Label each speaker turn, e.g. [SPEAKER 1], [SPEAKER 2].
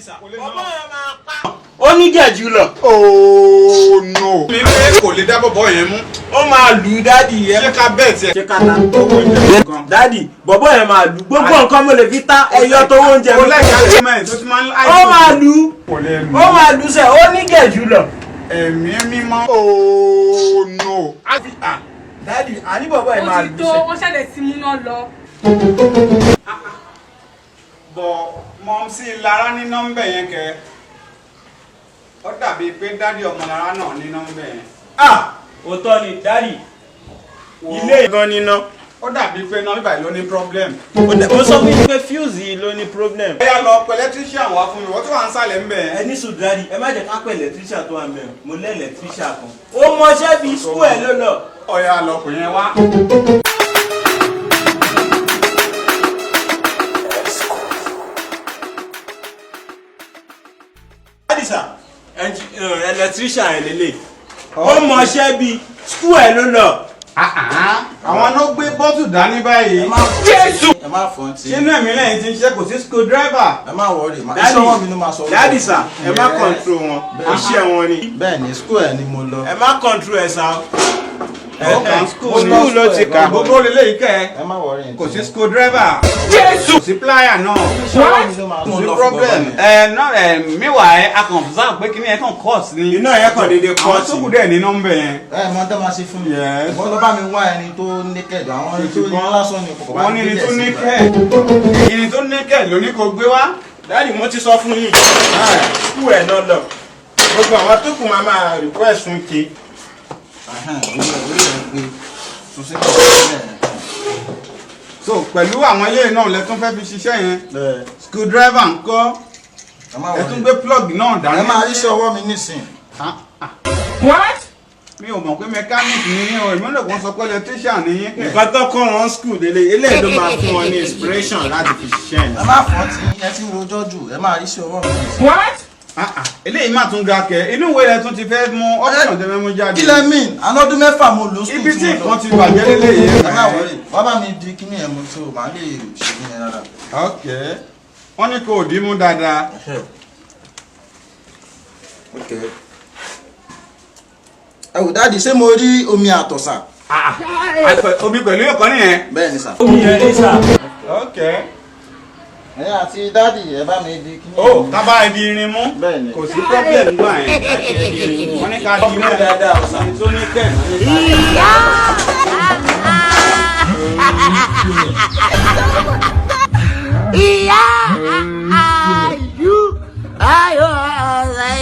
[SPEAKER 1] Sà,
[SPEAKER 2] Kò lè ná.
[SPEAKER 1] bọ̀bọ̀ yẹn máa pa. Ó ní gẹ̀jú lọ.
[SPEAKER 2] Oh no. Mi pé kò lè dá bọ̀bọ̀ yẹn mú.
[SPEAKER 1] Ó máa lù ú, daddy yẹn.
[SPEAKER 2] Ṣé ká bẹ́ẹ̀ tiẹ̀?
[SPEAKER 1] Ṣé ká ta owó? Daddy, bọ̀bọ̀ yẹn máa lù ú. Gbogbo nǹkan mo lè fi ta ẹyọ tó oúnjẹ
[SPEAKER 2] Ó
[SPEAKER 1] mi.
[SPEAKER 2] lẹ́yìn argument tó ti máa ń
[SPEAKER 1] Ó máa lù ú.
[SPEAKER 2] Kò lè lù.
[SPEAKER 1] Ó máa lù ú sẹ́, ó ní gẹ̀jú lọ.
[SPEAKER 2] Ẹ̀mí mímọ́. Oh no.
[SPEAKER 1] Daddy, àní bọ̀bọ̀ yẹn
[SPEAKER 3] Ó
[SPEAKER 1] máa
[SPEAKER 3] ti
[SPEAKER 1] lù ú
[SPEAKER 3] tó
[SPEAKER 1] sẹ́.
[SPEAKER 3] wọ́n ṣẹlẹ̀ sí múná lọ.
[SPEAKER 2] Bọ̀ mọ̀ sí Lára ní nọ́mbà yẹn kẹ́. Ó dàbí pé daddy ọmọ Lára náà ní nọ́mbà yẹn.
[SPEAKER 1] Ah, òótọ́ ni, daddy. Ilé ìgan níná.
[SPEAKER 2] Ó dàbí pé nọ́mbà yìí ló ní problem.
[SPEAKER 1] Mo sọ fún yín pé fuse yìí ló ní problem.
[SPEAKER 2] Ó yá, lọ pẹ̀ electrician wá fún mi, wọ́n tún wà ń sàlẹ̀ ń bẹ̀ yẹn.
[SPEAKER 1] Ẹ ní sùn, daddy, ẹ má jẹ́ ká pẹ̀ electrician tó wà mẹ́rin. Mo lẹ́ electrician kan. Ó mọṣẹ́ bíi school ẹ̀ ló lọ.
[SPEAKER 2] Ó yá, lọ pè yẹn wá.
[SPEAKER 1] Daddy sir, electrician ẹ̀ lélẹ̀. Ó mọṣẹ́ bíi school ẹ̀ ló lọ.
[SPEAKER 2] Àwọn ló gbé bottle dání báyìí.
[SPEAKER 1] Jésù!
[SPEAKER 4] Ẹ má fọ́n tí.
[SPEAKER 2] Ṣé inú ẹ̀mí lẹ́yìn tí ń ṣe kò sí screwdriver?
[SPEAKER 4] Ẹ má worry, iṣẹ́ ọwọ́ mi ló máa sọ.
[SPEAKER 1] Daddy sir, ẹ má control wọn. Iṣẹ́ wọn ni.
[SPEAKER 4] Bẹ́ẹ̀ ni, school ẹ̀ ni mo lọ.
[SPEAKER 1] Ẹ má control ẹ̀ sá.
[SPEAKER 2] Ọkàn school ni.
[SPEAKER 1] School ló ti kà.
[SPEAKER 2] Gbogbo lélẹ́yìí kẹ́.
[SPEAKER 4] Ẹ má worry.
[SPEAKER 2] Kò sí screwdriver. Jésù! Kò sí plier náà.
[SPEAKER 4] Iṣẹ́ ọwọ́ mi ló máa
[SPEAKER 2] Kò
[SPEAKER 4] sọ.
[SPEAKER 2] sí problem. Ẹ náà ẹ meanwhile, a kàn observe pé kíní ẹ kàn cut ni.
[SPEAKER 1] Iná yẹn kàn déédéé
[SPEAKER 2] Àwọn
[SPEAKER 1] cut.
[SPEAKER 2] tó kù dẹ̀ ní nọ́mbà yẹn.
[SPEAKER 4] Ẹ mọ tẹ́ máa ṣe fún mi.
[SPEAKER 2] Yes.
[SPEAKER 4] Wọ́n lọ bá mi wá ẹni tó naked, àwọn ẹni tó ní lásán ni kò bá
[SPEAKER 2] Wọ́n ní
[SPEAKER 4] mi
[SPEAKER 2] irin tó
[SPEAKER 4] gbé
[SPEAKER 2] ní
[SPEAKER 4] sí.
[SPEAKER 2] kẹ́. Irin tó ní kẹ́ ló ní kó gbé wá.
[SPEAKER 1] Daddy, mo ti sọ fún yín. School ẹ̀ náà lọ. Gbogbo àwọn tó kù máa máa request fún ke.
[SPEAKER 4] Orí ẹ̀ orí ẹ̀ pé tún sí kọ̀.
[SPEAKER 2] So pẹ̀lú àwọn ilé náà lẹ tún fẹ́ fi ṣiṣẹ́ yẹn.
[SPEAKER 4] Ẹ̀
[SPEAKER 2] Screwdriver ńkọ́?
[SPEAKER 4] Ẹ má
[SPEAKER 2] Ẹ tún
[SPEAKER 4] worry.
[SPEAKER 2] gbé plug náà dání.
[SPEAKER 4] Ẹ máa ríṣẹ́ ọwọ́ mi nísìn.
[SPEAKER 3] What?
[SPEAKER 2] Mi ò mọ̀ pé mechanic ni yín o, èmi lè kàn sọ pé electrician ni yín kẹ̀.
[SPEAKER 1] Nǹkan tó kọ́ wọn school lélẹ̀, eléyìí ló máa fún wọn ní inspiration láti fi ṣiṣẹ́ yẹn.
[SPEAKER 4] Ẹ má fọ́n tí, ẹ ti ń rojọ́ jù, ẹ máa ríṣẹ́ ọwọ́ mi nísìn.
[SPEAKER 3] What?
[SPEAKER 2] Ah, ah, eléyìí má tún ga kẹ. Inú ìwé rẹ tún ti fẹ́ mú option tẹ fẹ́ mú jáde.
[SPEAKER 4] Kí lẹ mean? Alọ́dún 6 mo lò school
[SPEAKER 2] Ibi tí
[SPEAKER 4] tí mo lọ.
[SPEAKER 2] nǹkan ti bàjẹ́ lélẹ́yìí.
[SPEAKER 4] Ẹ má worry, wọ́n bá mi di kíní ẹ̀ mú tó màá lè ṣe kíní ẹ̀ dáadáa.
[SPEAKER 2] Ok, wọ́n ní kò dì í mú dáadáa.
[SPEAKER 4] Okay. Ẹ wò, daddy, ṣé mo rí omi àtọ̀sà?
[SPEAKER 2] Omi pẹ̀lú ẹ̀kọ́ nìyẹn.
[SPEAKER 4] Bẹ́ẹ̀ ni sà.
[SPEAKER 1] Omi yẹn ní sà.
[SPEAKER 2] Ok.
[SPEAKER 4] Ẹ̀yin àti daddy, ẹ bá mi di kíní
[SPEAKER 2] Ó
[SPEAKER 4] ẹ̀ mú.
[SPEAKER 2] tábà ibi irin mú.
[SPEAKER 4] Bẹ́ẹ̀ ni.
[SPEAKER 2] Kò sí problem gbà yẹn. Wọ́n ní ká dì í mú
[SPEAKER 1] dáadáa sà.
[SPEAKER 2] Irin tó ní kẹ̀.
[SPEAKER 5] Ìyá. Ìyá.